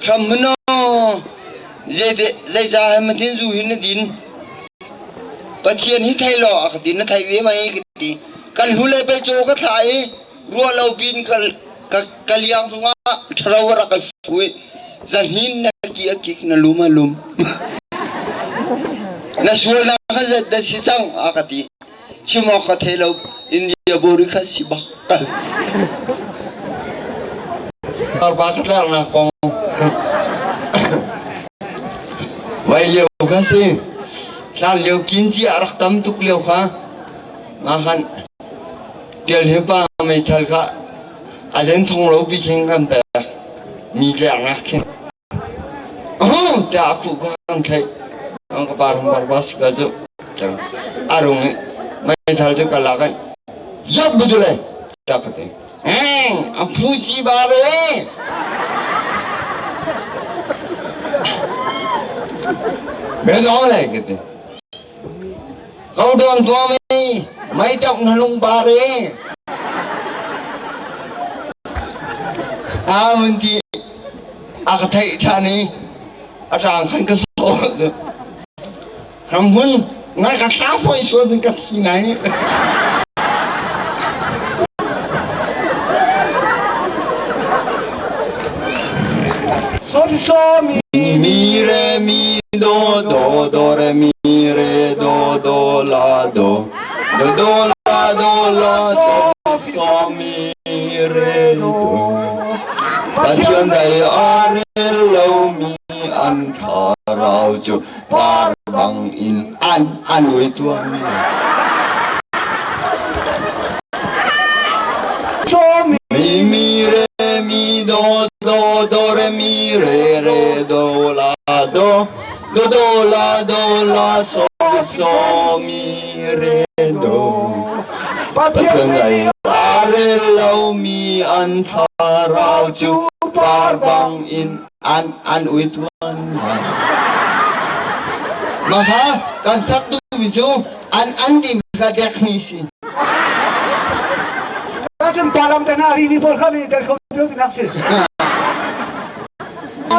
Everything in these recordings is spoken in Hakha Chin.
Hram no zeicah he matin zu hi na din? Pathian hi thei law a ka ti na thei ve mei ka ti. Kan hnu le pei caw ka thlah i ruah lo pin ka ka liang cungah ṭharo a rak ka fui. Zahnin na ki a kik na lum a lum. Na sualnak kha zat dah si cang a ka ti. Chim awk ka thei lo. India bori kha si bak kal. Arpa ka tlaknak kong vai lio kha si. Hlan lio kinci a rak tam tuk lio kha nga han tial he pa meithal kha a zen thong lo pi khin kan pek mi tleknak khin Ahum tiah a khuh kha an theih. Ka pa ram bar ba si ka cu a rung i meithal cu ka lak i yap bu le tiah ka ti. A phu ci ba re. Me dong le ka ti. Ko don tua mi mei tok na lung ba re. A mun ti a ka theih ṭhan i a ṭang khan ka sawh cu ramhun ngai ka thla fawi sual cun ka thi nai. Sol so mi Mi re mi do do do re mi re do do la do do do la do la do so mi re do. Pathian dai a rel lomi an thlarau cu par bang in an an ui tuan. Mi mi re mi do do do re mi re re do la do do do la do la so so mi re do. Pathian dai a rel lomi an thlarau cu par bang in an an ui tuan hna. Mah kan sak duhmi cu an an timi kha dek ni si. Cun palam te na ri mi pawl kha nih tel kho cio tinak si.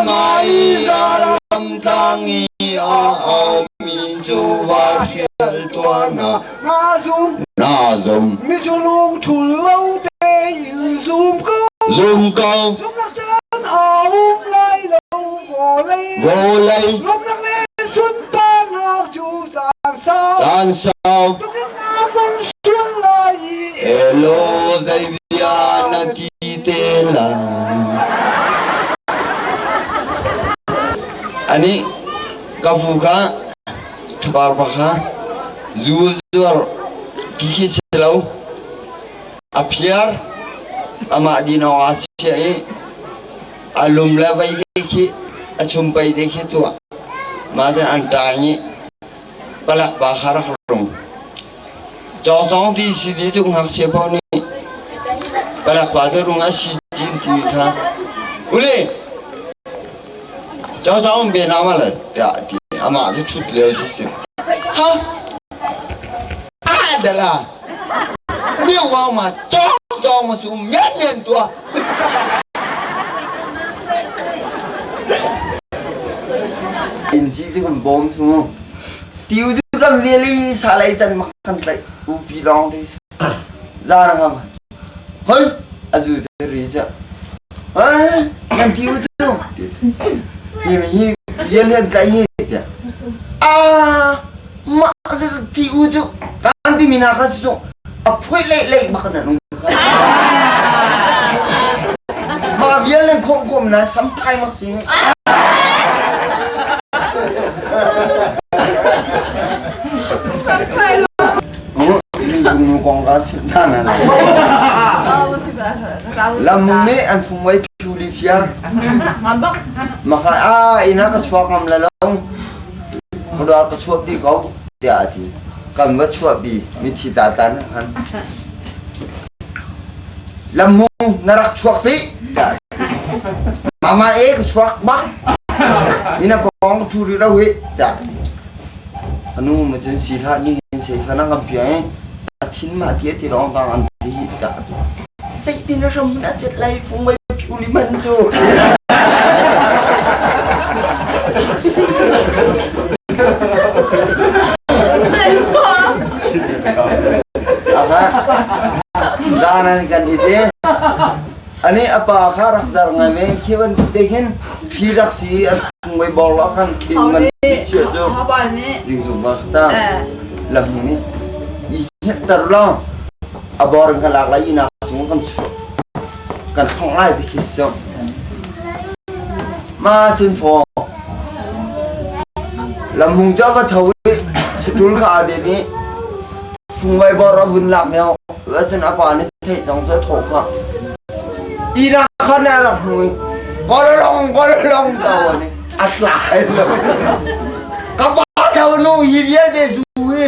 Mai zalam tlang i a aumi cu va hrial tuah na. Na zum. Na zum. Mi cu lung thul lo tein zum ko. Zum ko. Zumnak caan a um lai lo vawlei. Vawlei. Lawmhnak le sunparnak cu caan sau. Caan sau. Tukin na van sual lai i. Elo zei bia na ti te lai. Ani ka pu kha Ṭhabar pa kha zu zuar ti khi si lo. A phiar amah din awk aa chiah i a lum le vei te khi a chumpei te khi tuah. Mah cun an ṭaang i palek pa kha rak rung. Cawcawng ti si ti cu ngakchia paoh nih palek pa cu rung a si cin ti kha ule Cawcawng be na ma le tiah a ti. Amah cu ṭhut lio si si. Ha? Ah dala. Miu wang ma cawcawng ma su mian mian tua. In ci cu kan bawm thu. Tiu cu kan veli sa lei tan mak kan tlaih upi lawng te si. Za ra ngam. Hoi azu cu ri cu. Hoi kan tiu cu. Hi hi vial hian tlaih hi tiah. Ah mah tiu cu kan timi na kha si cu a phuai lei lei bak na nung. Mah vial nan khom khom na sam thai mak si. Lam nih an fung wei phiu li fiar. Maka a ina ka chuak ngam la lo. Ka ka chuak bi ko tiah a ti. Kan va chuah bi mithi ta tan han. Lamhung na rak chuak ti tiah Mama e ka chuak bak. Ina pawng thu ri lo hi tiah Anu ma cun si hlah ni hin sei kha na ngam pia i a thin ma ti ti lawng tang an ti hi ta sei tin a hram na chet lai fung mai phuli man cu. Zan an kan i te. Ani a pa kha rak zar ngai ve khi bantuk te khin thli rak si an mui bor lo khan khi man chia cu jingzung ba ta lam ni i hitter lo a bor in kan lak lai ina chung kan chuah kan thong lai ti khi so ma cun fo lam hung cho va tho i situl kha a det i fungvai bor a vun lak neo cun a pa nih theih cang cu thaw kha ina kha na rak hnu i kololong kololong to ni a tlai lo ka pa tho nu hi vialte zu hi.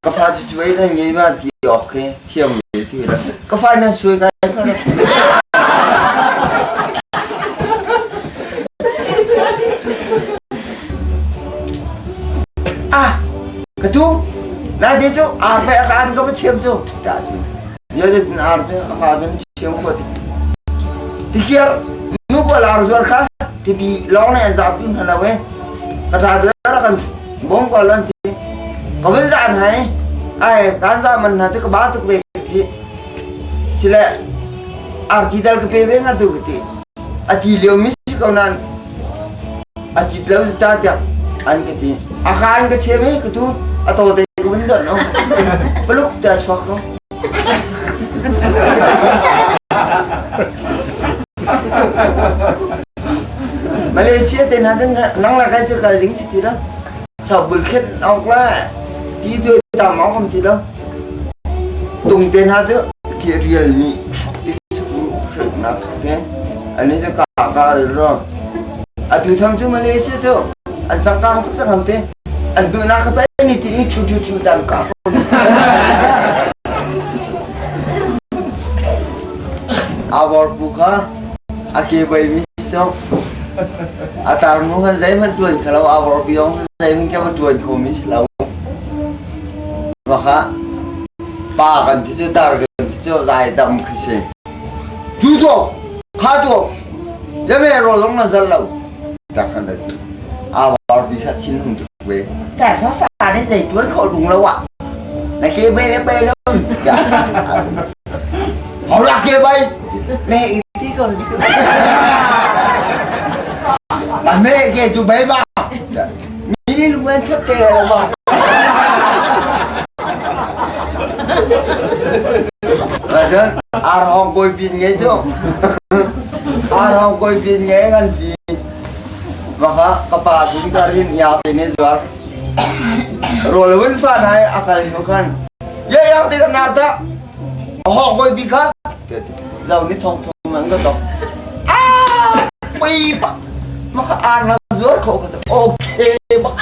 Ka fa cu cuai kan ngei ma ti awk khi thiam ve ti la ka fa nan suai kai kha na. Ah, ka tu na te cu ar le a kaan ka va thiam cu ta ti yo de ar cu a ka cun thiam khot tikir nu pawl ar zuar kha tipi lawng ne an zapi hna lo e ka tha ra kan bong ko lan ti ka vun zan hai ai kan za man hna cu ka ba tuk ve ti sile arti dal ka pe ve nga tu ti a ti lio mi si ko nan a cit lo ta tiah an ka ti a ka an ka chem i ka tu a to te ka vun don no paluk ta chuak ko. Malaysia te hna cun nang la kai cu kal ding si ti lo sau bul khet awk la ti tu tam awk am ti lo tung te hna cu khi real mi ti su nak ke ani cu ka ka re ro atu tham cu Malaysia cu an cangkang tuk cang te an du na ka pa ni ti ni thu thu thu dang ka. Awar pu kha a ke bai mi so a tarnu khan zeihmanh ṭuan kha lo a vorpi zong zeihmanh ke va ṭuan kho mi si lo. Maka pa kan ti cu tar kan ti cu zai dam khi si. Tu to kha to ya me ro zong na zal lo ta khan da ti. A vorpi kha thin hung tuk ve. Ta fa fa ne zei ṭuan kho dung lo ah. Na ke bai le bai lo. Hau la ke bai. Me ti ko. Ba me ke chu bai ba. Mi ni lung an chap te lo ba. Rajan ar hong koi pin nge chu. Ar hong koi pin nge ngan fi. Maka kapa kun karin ya te ne zuar. Rol win fa nai akal nu khan. Ye yang ti nar ta. Hawk voi bi kha lo ni thong thong an ka tok. Ah, pui pak. Ma kha ar na zuar kho kha okay bak.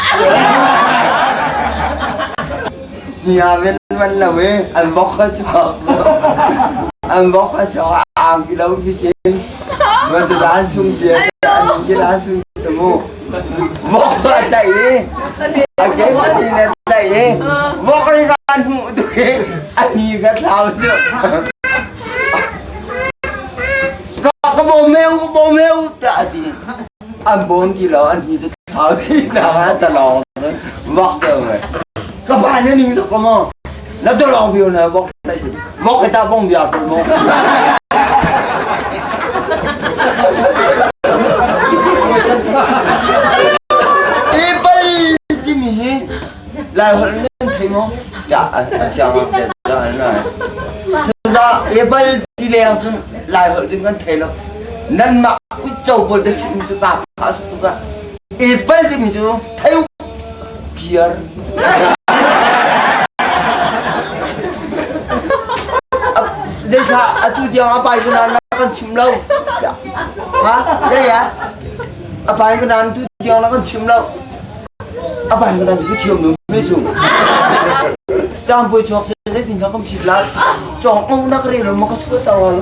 Nia ven man lo e an bok kha chuak. An bok kha chuak ang ki lo fi kin. Ma chu dan sung bia an ki dan sung samu. Vok kha tai e. A ke pati na tai e. Vok ri kan hmu tu e. Ani ka thlau cu. Ka ka bawm meu ka bawm meu ta ti. An bawm ti lo an hi cu thlau ti na ta lawng vok zo me. Ka pa na ning tuk mo. Na to lawng bio na vok vok ta bong bia ko mo. Apple timi hi Lai holh nan thei maw? Tiah a siangngakchia cu an lai. Saza Apple ti leng cun Lai holh cun kan thei lo. Nanmah uico pawl te chimmi cu ka kha a tuk ah Apple timi cu thei u piar. Zeithla atu tiang a pai ku na kan chim lo. Ha? Zei ah? A pai ku na tu tiang na kan chim lo. A pai ku na cu thiam nu mi cu. Cang pui chuak se zeitin ka kan phit la. Cong ong na ka re lo ma ka chuah tar wal.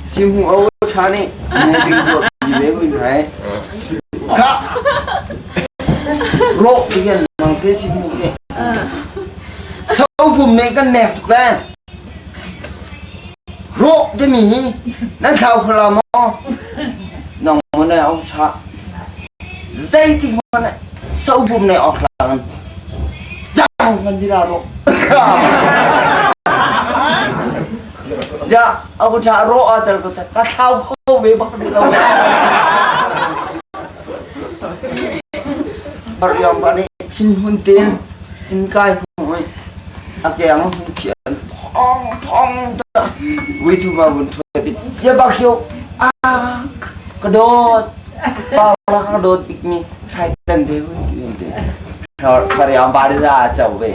Sim hu au tha ni ne ding do bi le win hai. Kha. Ro ti yan nang ke sim hu ke. Sau pum ne kan nek tuk le. Rawh timi hi nan thlau kho la maw? Nang maw na au tha. Zeitik hmanh sobum nei awk lang cang kan dira rawh. Ya, aku tha rawh a tel ko ta ka thlau kho ve bak ni lo. Par yong pa nih thin hun ten in kai hmu a keng hun khian phong phong ta vui thu ma vun thua ti ya bak yo a ka dawt pa la ka dawt bik mi thai tan te hun ti te far yang ba ra chau ve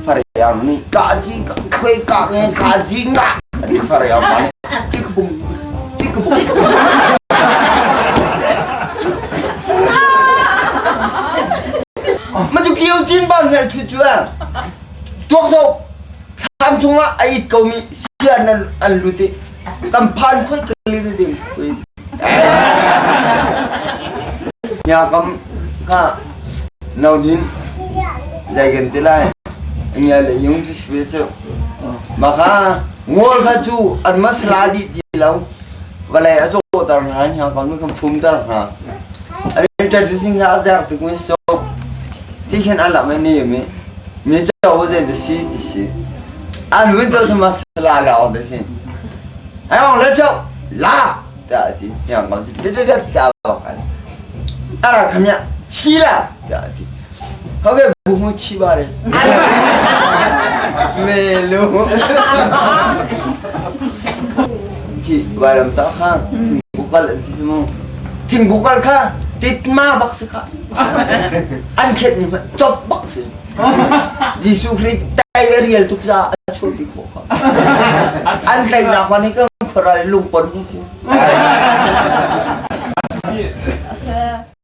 far yang ni ka ji ka kwe ka nge ka ji nga ti far yang ba ni ti ka bung ti ka bung Ma cu kio cin bang hian thu cu tuak zo thlam chungah a it ko mi sian an an lut i kan phan khoi ka li ding nya kam kha no nin zai kan ti lai nya le yung ti spe chu ma kha ngol kha chu an masala di ti lo vale a cho tar hna nya kam kan phum tar hna an introducing kha a zer tuk mi so ti khin an lam ni mi mi cho zai de si ti si an win cho ma sala la de si ai ong le cho la ta ti yang kam ti de de ta ba kan ara khamya chi la ta ti ဟုတ်ကဲ့ဘူးမှုချီပါတယ်မေလို့ khi balam ta kha thingkukal an ti mu thingkukal kha tit ma bak si kha an khet ni chop bak si Jesuh Khrist tai a rial tuk za a chuah ti khawh kha an tlaihnak ma nih kan khuaral lungpon hi si.